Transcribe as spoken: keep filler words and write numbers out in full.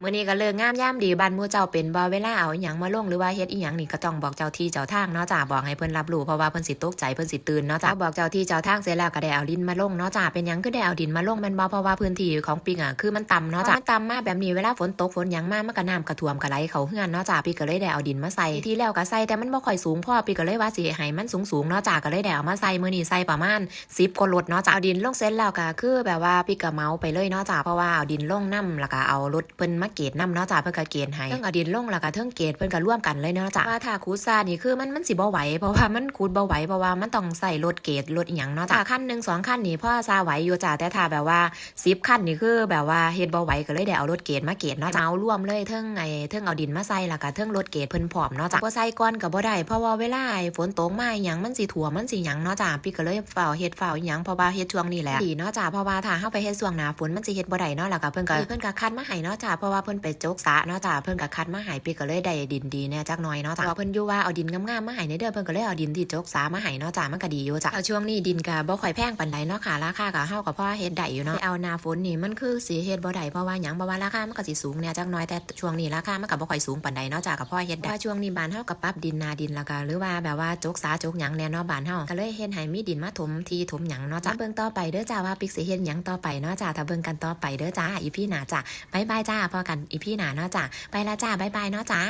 มื้อนี้ก็ฤกษ์งามยามดี บ้านหมู่เจ้าเป็นบ่ เวลาเอาอิหยังมาลงหรือว่าเฮ็ดอิหยังนี่ก็ต้องบอกเจ้าที่เจ้าทางเนาะจ้า บอกให้เพิ่นรับรู้ เพราะว่าเพิ่นสิตกใจ เพิ่นสิตื่นเนาะจ้า บอกเจ้าที่เจ้าทางเสร็จแล้วก็ได้เอาดินมาลงเนาะจ้า เป็นหยังคือได้เอาดินมาลงแม่นบ่ เพราะว่าพื้นที่ของปิ๊กอะคือมันต่ำเนาะจ้า มันต่ำมาแบบนี้ เวลาฝนตกฝนหยังมา มันก็น้ำก็ท่วมก็ไหลเข้าเฮือนเนาะจ้า ปิ๊กก็เลยได้เอาดินมาใส่ ปีที่แล้วก็ใส่ แต่มันบ่ค่อยสูงพอ ปิ๊กก็เลยว่าสิให้มันสูงๆเนาะจ้า ก็เลยได้เอามาใส่ มื้อนี้ใส่ประมาณ สิบกว่ารถเนาะจ้า เอาดินลงเสร็จแล้วก็คือแบบว่าปิ๊กก็เหมาไปเลยเนาะจ้า เพราะว่าเอาดินลงนำ แล้วก็เอารถเพิ่นมาเกรดนำเนาะจ้า เพิ่นก็เกรดให้ เทิงเอาดินลงแล้วก็เทิงเกรด เพิ่นก็รวมกันเลยเนาะจ้า ว่าถ้าขุดซานี่คือมัน มันสิบ่ไหว เพราะว่ามันขุดบ่ไหว เพราะว่ามันต้องใช้รถเกรดรถอิหยังเนาะจ้า คันหนึ่งสองคันนี่พอซาไหวอยู่จ้า แต่ถ้าแบบว่า สิบคันนี่คือแบบว่าเฮ็ดบ่ไหว ก็เลยได้เอารถเกรดมาเกรดเนาะจ้า เหมารวมเลย เทิงไอ้ เทิงเอาดินมาใส่ แล้วก็เทิงรถเกรดเพิ่นพร้อมเนาะจ้า บ่ใส่ก่อนก็บ่ได้ เพราะว่าเวลาไอ้ฝนตกมาอิหยังมันสิท่วมมันสิหยังเนาะจ้า ปิ๊กก็เลยฟ้าวเฮ็ดฟ้าวอิหยัง เพราะว่าเฮ็ดช่วงนี้แหละดีเนาะจ้า เพราะว่าถ้าเฮาไปเฮ็ดช่วงหน้าฝนมันสิเฮ็ดบ่ได้เนาะ แล้วก็เพิ่นก็ เพิ่นก็คัดมาให้เนาะจ้า เพราะว่าเพิ่นไปจกสระเนาะจ้า เพิ่นก็คัดมาให้ ปิ๊กก็เลยได้ดินดีแหน่จักหน่อยเนาะจ้า เพราะว่าเพิ่นอยู่ว่าเอาดินงามๆมาให้แหน่เด้อ เพิ่นก็เลยเอาดินที่จกสระมาให้เนาะจ้า มันก็ดีอยู่จ้า แล้วช่วงนี้ดินก็บ่ค่อยแพงปานใดเนาะค่ะ ราคาก็ เฮาก็พอเฮ็ดได้อยู่เนาะ แต่เอาหน้าฝนนี่มันคือสิเฮ็ดบ่ได้ เพราะว่าหยัง เพราะว่าราคามันก็สิสูงแหน่จักหน่อย แต่ช่วงนี้ราคามันก็บ่ค่อยสูงปานใดเนาะจ้า ก็พอเฮ็ดได้ เพราะว่าช่วงนี้บ้านเฮาก็ปรับดิน หน้าดิน แล้วก็หรือว่าแบบว่าจกสระจกหยังแหน่เนาะ บ้านเฮาก็เลยเฮ็ดให้มีดินมาถมที่ถมหยังเนาะจ้า มาเบิ่งต่อไปเด้อจ้า ว่าปิ๊กสิเฮ็ดหยังต่อไปเนาะจ้า ถ้าเบิ่งกันต่อไปเด้อจ้า อีพีหน้าจ้า บ๊ายบายจ้า พ้อกันอีพีหน้าเนาะจ้า ไปละจ้า บ๊ายบายเนาะจ้า